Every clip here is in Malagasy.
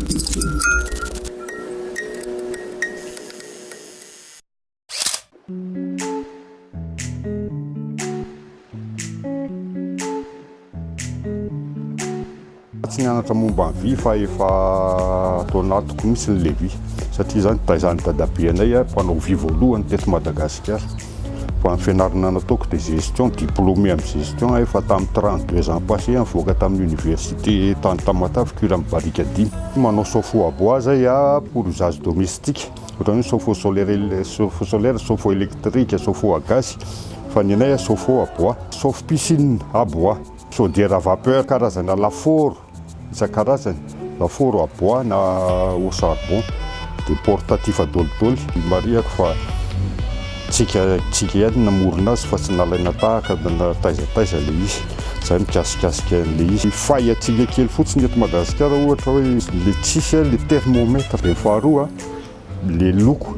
Tsy nianatra momba ny vy fa efa ato anatiko mihitsy ny le vy satria zany taizan'ny dadabe anay mpanao vy voalohany teto Madagasikara. Fa ny fianarana nataoko dia gestion, diplômé amin'ny gestion aho efa tamin'ny 32 ans passé aho nivoaka tamin'ny université tany Tamatave cure amin'ny barika dimy. Manao chauffe-eau à bois zay aho pour usage domestique, ohatran'ny hoe chauffe-eau solaire, chauffe-eau solaire, chauffe-eau électrique, chauffe-eau à gaz fa ny anay chauffe-eau à bois, chauffe piscine à bois, chaudière à vapeur, karazana lafaoro isan-karazany, lafaoro à bois na au charbon dia portatif daholidoly. Marihako fa tsika tsika ihany namorona azy fa tsy nalaina tahaka na taiza taiza le izy, zay mikasikasika an'le izy. Fay antsika kely fotsiny eto Madagasikara ohatra hoe le tsisy le thermomètre. Dia faharoa le loko,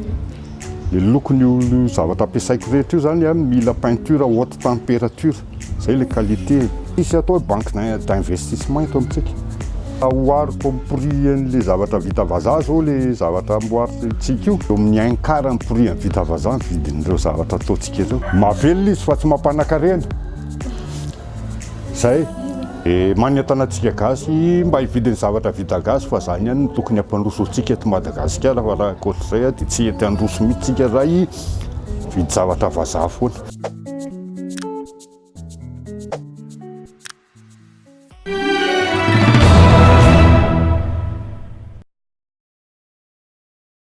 le lokon'io zavatra ampiasaiko rehetra io zany mila peinture haute température, zay le qualité. Tsisy atao hoe banque d'investissement eto amintsika. Ohariko amin'ny prix an'le zavatra vita vazaha zao le zavatra amboarintsika io, eo amin'ny un quart ny prix an'ny vita vazaha ny vidin'ireo zavatra ataontsika ireo. Mahavelona izy fa tsy mampanan-karena. Zay. E manentana antsika gasy mba hividy ny zavatra vita gasy fa zany ihany no tokony hampandroso antsika eto Madagasikara fa raha ankoatr'izay dia tsy hety handroso mihitsy tsika raha hividy zavatra vazaha foana.